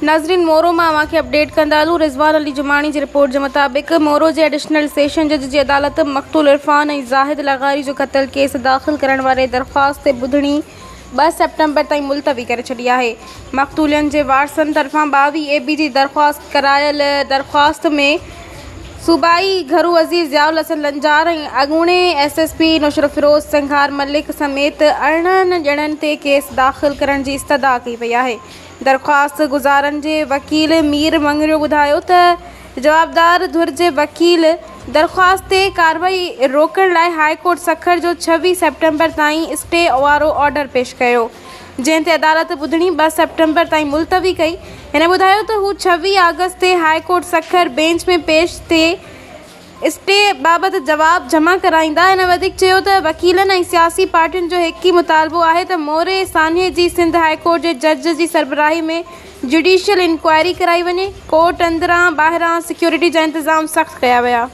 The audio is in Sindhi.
ناظرين مورو مان اوهان کي اپڊيٽ ڪندا هلون رضوان علي جماڻي جي رپورٽ جي مطابق مورو جي ايڊيشنل سيشن جج جي عدالت مقتول عرفان ۽ زاهد لغاري جو قتل ڪيس داخل ڪرڻ واري درخواست تي ٻڌڻي 2 سيپٽمبر تائين ملتوي ڪري ڇڏي آهي مقتولين جي وارثن طرفان 22 اي بي جي درخواست ڪرايل درخواست ۾ صوبائي گهرو وزير ضياء الحسن لنجار ۽ اڳوڻي S S P Naushahro Feroze Sanghar Malik سميت 18 ڄڻن تي ڪيس داخل ڪرڻ جي استدعا ڪئي وئي آهي. درخواست گذارن جي وڪيل مير مڱريو ٻڌايو ته جوابدار ڌر جي وڪيل درخواست تي ڪارروائي روڪڻ لاء هاء ڪورٽ سکر جو 26 سيپٽمبر تائين اسٽي وارو آرڊر پيش ڪيو جنهن تي عدالت ٻڌڻي 2 سيپٽمبر تائين ملتوي ڪئي. هن ٻڌايو ته هو 26 آگسٽ تي هاء ڪورٽ سکر بينچ ۾ پيش ٿي اسٽي بابت جواب جمع ڪرائيندا. هن وڌيڪ چيو ته وڪيلن ۽ سياسي پارٽين جو هڪ ئي مطالبو آهي ته موري سانحي جي سنڌ هاء ڪورٽ جي جج جي سربراهي ۾ جڊيشل انڪوائري ڪرائي وڃي، ڪورٽ اندران ٻاهران سيڪيورٽي جا انتظام سخت ڪيا ويا.